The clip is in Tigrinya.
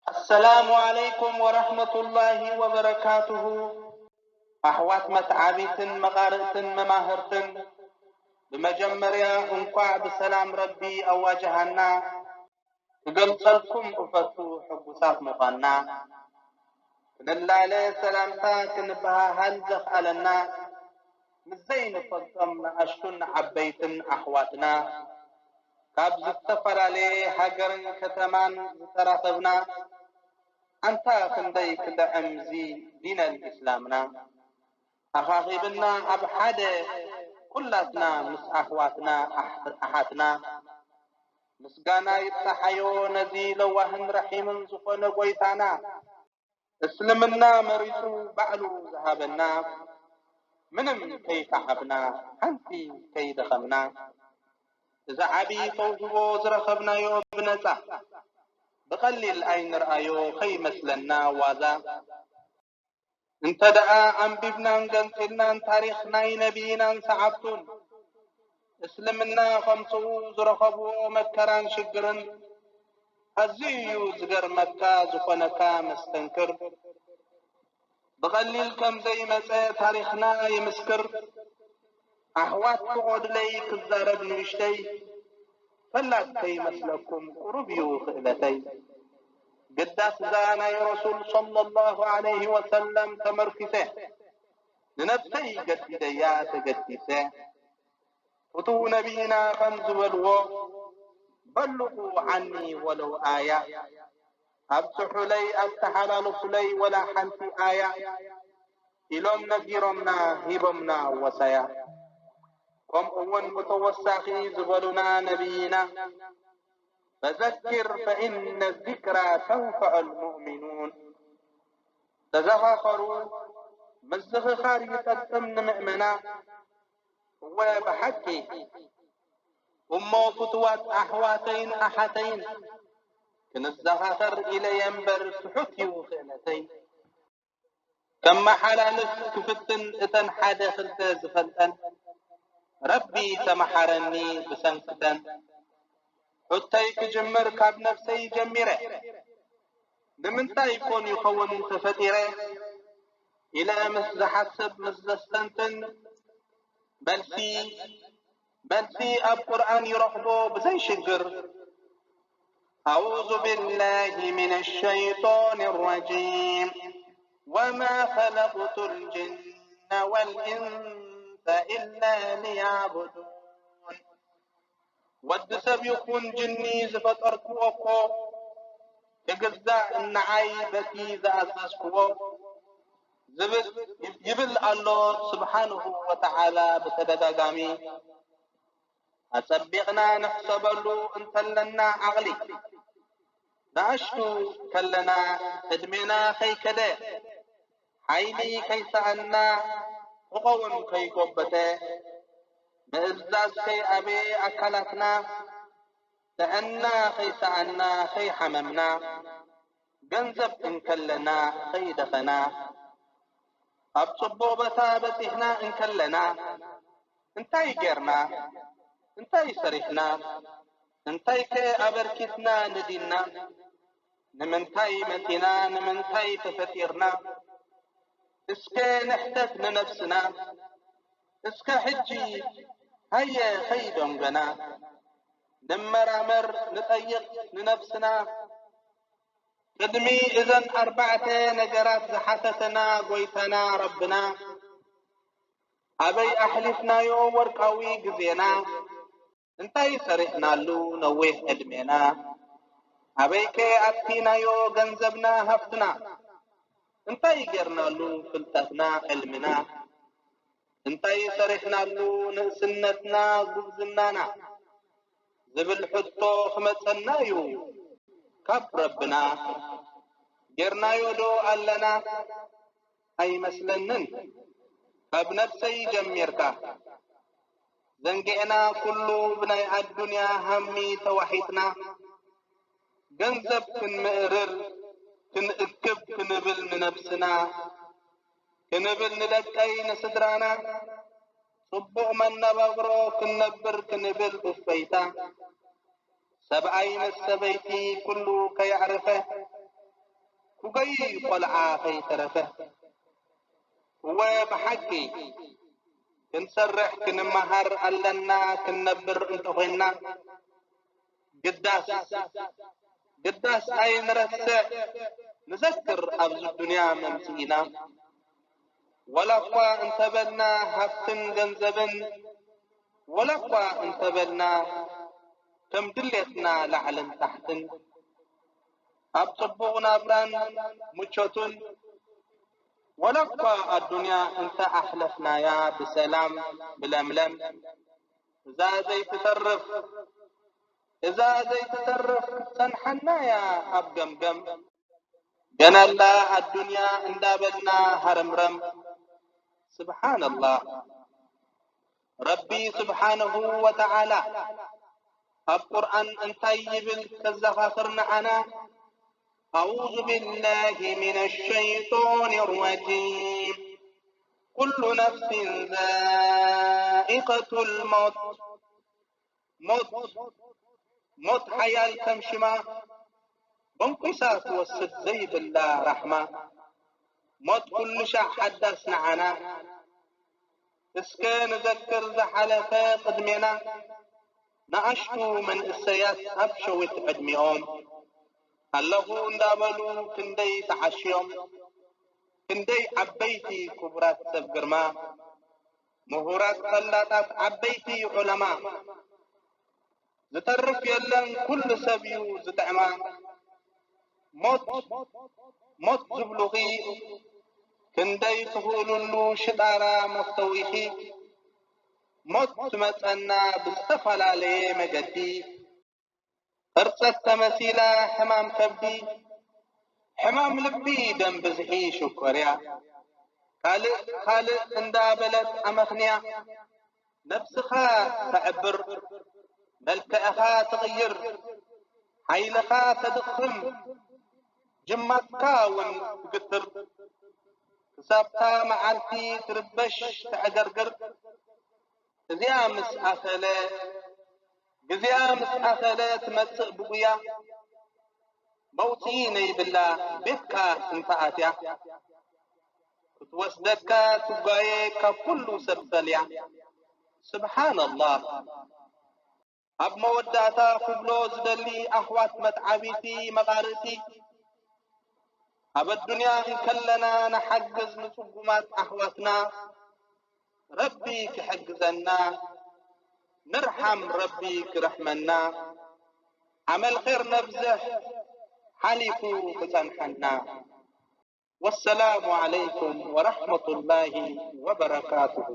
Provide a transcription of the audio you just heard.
السلام عليكم ورحمة الله وبركاته. ኣሕዋት መትዓቢትን መቓርእትን መማህርትን፣ ብመጀመርያ እንኳዕ ብሰላም ረቢ ኣዋጀሃና ክገልጸልኩም እፈቱ ሕጉሳት ምዃንና። ክንላለ ሰላምታ ክንበሃሃል ዘኽኣለና፣ ምስ ዘይንፈልጦም ንኣሽቱን ዓበይትን ኣሕዋትና፣ ካብ ዝተፈላለየ ሃገርን ከተማን ዝተራኸብና፣ ኣንታ ክንደይ ክጥዕም እዚ ዲነል ኢስላምና፣ ኣኻኺብና ኣብ ሓደ ኩላትና ምስ ኣሕዋትና ኣሕ-፣ ኣሓትና። ምስጋና ይብጻሓዮ ነዚ ለዋህን ረሒምን ዝኾነ ጎይታና። እስልምና መሪጹ ባዕሉ ዝሃበና፣ ምንም ከይተዓብና፣ ሓንቲ ከይደኸምና፣ እዚ ዓቢ ተውህቦ ዝረኸብናዮ ብነጻ፣ ብቐሊል ኣይንርኣዮ ከይመስለና ዋዛ። እንተ ደኣ ኣንቢብናን ገንጺልናን ታሪኽ ናይ ነቢይናን ሰዓብቱን፣ እስልምና ከምጽኡ ዝረኸብዎ መከራን ሽግርን ኣዝዩ እዩ ዝገርመካ፣ ዝኾነካ መስተንክር። ብቐሊል ከም ዘይመጸ ታሪኽና ይምስክር። ኣሕዋት ፍቖዱለይ ክዛረብ ንእሽተይ፣ ፈላጥ ከይመስለኩም ቁሩብ እዩ ክእለተይ። ግዳስ እዛ ናይ ረሱል ሰለላሁ ዐለይሂ ወሰለም ተመርኲሰ፣ ንነብሰይ ገዲደያ ተገዲሰ። ፍቱው ነቢይና ከም ዝበልዎ፣ በልቑ ዓኒ ወለው ኣያ፣ ኣብጽሑለይ፣ ኣተሓላልፉለይ ወላ ሓንቲ ኣያ ኢሎም ነጊሮምና፣ ሂቦምና ወሳያ። ከምኡ እውን ብተወሳኺ ዝበሉና ነቢይና፣ ፈዘኪር ፈኢነ ዚክራ ተንፈዑ ልሙእሚኑን፣ ተዘኻኸሩ፣ ምዝኽኻር ይጠቅም ንምእመና። እወ ብሓቂ እሞ ፍቱዋት ኣሕዋተይን ኣሓተይን፣ ክንዘኻኸር ኢለየ እምበር ትሑት እዩ ክእለተይ። ከመሓላልፍ ክፍትን እተን ሓደ ክልተ ዝፈልጠን፣ ረቢ ተመሓረኒ ብሰንክተን። ሕቶይ ክጅምር ካብ ነብሰይ ጀሚረ፣ ንምንታይ ኮን ይኸውን ተፈጢረ ኢለ ምስ ዝሓስብ ምስ ዘስተንትን፣ መልሲ መልሲ ኣብ ቁርኣን ይረኽቦ ብዘይ ሽግር። أعوذ بالله من الشيطان الرجيم. وما خلقت الجن والإنس إلا ليعبدون. ወዲ ሰብ ይኹን ጅኒ ዝፈጠርክዎ እኮ ክግዛእ ንዓይ በቲ ዝኣዘዝክዎ ዝብል ይብል ኣሎ ስብሓንሁ ወተዓላ ብተደጋጋሚ። ኣጸቢቕና ንሕሰበሉ እንተለና ዓቕሊ፣ ንኣሽቱ ከለና ዕድሜና ከይከደ፣ ሓይሊ ከይሰኣና፣ ዕቐ እውን ከይጎበተ፣ ምእዛዝ ከይኣበየ ኣካላትና፣ ጥዕና ከይሰኣና፣ ከይሓመምና፣ ገንዘብ እንከለና ከይደኸና፣ ኣብ ጽቡቕ ቦታ በጺሕና እንከለና፣ እንታይ ጌርና? እንታይ ሰሪሕና? እንታይከ ኣበርኪትና ንዲንና? ንምንታይ መጺና? ንምንታይ ተፈጢርና? እስከ ንሕተት ንነብስና። እስከ ሕጂ ሃየ ኸይዶንገና ንመራመር፣ ንጠይቕ ንነብስና። ቅድሚ እዘን ኣርባዕተ ነገራት ዝሓተተና ጎይታና ረብና፣ ኣበይ ኣሕሊፍናዮ ወርቃዊ ግዜና? እንታይ ሰሪሕናሉ ነዊሕ ዕድሜና? ኣበይከ ኣጥፊእናዮ ገንዘብና ሃፍትና? እንታይ ጌርናሉ ፍልጠትና ዕልምና? እንታይ ሰሪሕናሉ ንእስነትና ጉብዝናና? ዝብል ሕቶ ክመጸና እዩ ካብ ረብና። ጌርናዮ ዶ ኣለና? ኣይመስለንን። ካብ ነብሰይ ጀሚርካ ዘንጊዕና ኩሉ ብናይ ኣዱንያ ሃሚ ተዋሒጥና፣ ገንዘብ ክንምእርር ክንእክብ ክንብል ንነብስና፣ ክንብል ንደቀይ ንስድራና፣ ጽቡቕ መነባብሮ ክንነብር ክንብል እፎይታ፣ ሰብኣይ ምስ ሰበይቲ ኩሉ ከየዕርፈ፣ እኮይ ቆልዓ ከይተረፈ። እወ ብሓቂ ክንሰርሕ ክንመሃር ኣለና። ክንነብር እንተኾይንና ግዳስ ግዳስ ኣይንረስዕ። ንዘክር ኣብዚ ዱንያ መምጽኢና፣ ወላ እኳ እንተበልና ሃብትን ገንዘብን፣ ወላ እኳ እንተበልና ከም ድሌትና ላዕልን ታሕትን፣ ኣብ ጽቡቕ ናብራን ምቾቱን፣ ወላ እኳ ኣዱንያ እንተ ኣሕለፍናያ ብሰላም ብለምለም፣ እዛ ዘይትተርፍ እዛ ዘይትተርፍ ክትጸንሓናያ ኣብ ገምገም። ገናላ ኣዱንያ እንዳበልና ሃረምረም። ስብሓንላህ። ረቢ ስብሓንሁ ወተዓላ ኣብ ቁርኣን እንታይ ይብል ከዘኻኽር ንዓና? أعوذ بالله من الشيطان الرجيم. كل نفس ذائقة الموت. ሞት ሞት ሓያል ከም ሽማ፣ በንቂሳ ትወስድ ዘይብላ ራሕማ። ሞት ኩሉ ሻዕ ሓዳስ ንዓና። እስከ ንዘክር ዝሓለፈ ቅድሜና፣ ንኣሽቱ መንእሰያት ኣብ ሸዊት ዕድሚኦም ኣለኹ እንዳበሉ ክንደይ ተዓሽዮም፣ ክንደይ ዓበይቲ ክቡራት ሰብ ግርማ፣ ምሁራት ፈላጣት ዓበይቲ ዑለማ፣ ዝተርፍ የለን ኩሉ ሰብ እዩ ዝጥዕማ። ሞት ሞት ዝብሉኺ ክንደይ ትኽእሉሉ ሽጣራ መፍተዊኺ። ሞት ትመጸና ብዝተፈላለየ መገዲ፣ ቅርጸት ተመሲላ ሕማም ከብዲ፣ ሕማም ልቢ፣ ደም ብዝሒ ሽኮርያ፣ ካልእ ካልእ እንዳበለት ኣመኽንያ ነብስኻ ተዕብር፣ መልክዕኻ ትቕይር፣ ሓይልኻ ተድኽም፣ ጅማትካ እውን ትግትር። ክሳብታ መዓልቲ ትርበሽ ተዕገርግር። እዚኣ ምስ ኣኸለ ግዜኣ ምስ ኣኸለ ትመጽእ ብጉያ፣ መውጽኢ ነይብላ ቤትካ እንተ ኣትያ፣ ክትወስደካ ትጓየ ካብ ኩሉ ሰብ ፈልያ። ስብሓንላህ። ኣብ መወዳእታ ክብሎ ዝደሊ ኣሕዋት መትዓቢቲ መቓርእቲ፣ ኣብ ኣዱንያ እንከለና ንሓግዝ ንጽጉማት ኣሕዋትና፣ ረቢ ክሕግዘና፣ ንርሓም ረቢ ክርሕመና፣ ዓመል ኼር ነብዝሕ ሓሊፉ ክጸንሓና። ወሰላሙ ዓለይኩም ወረሕመቱላሂ ወበረካቱሁ።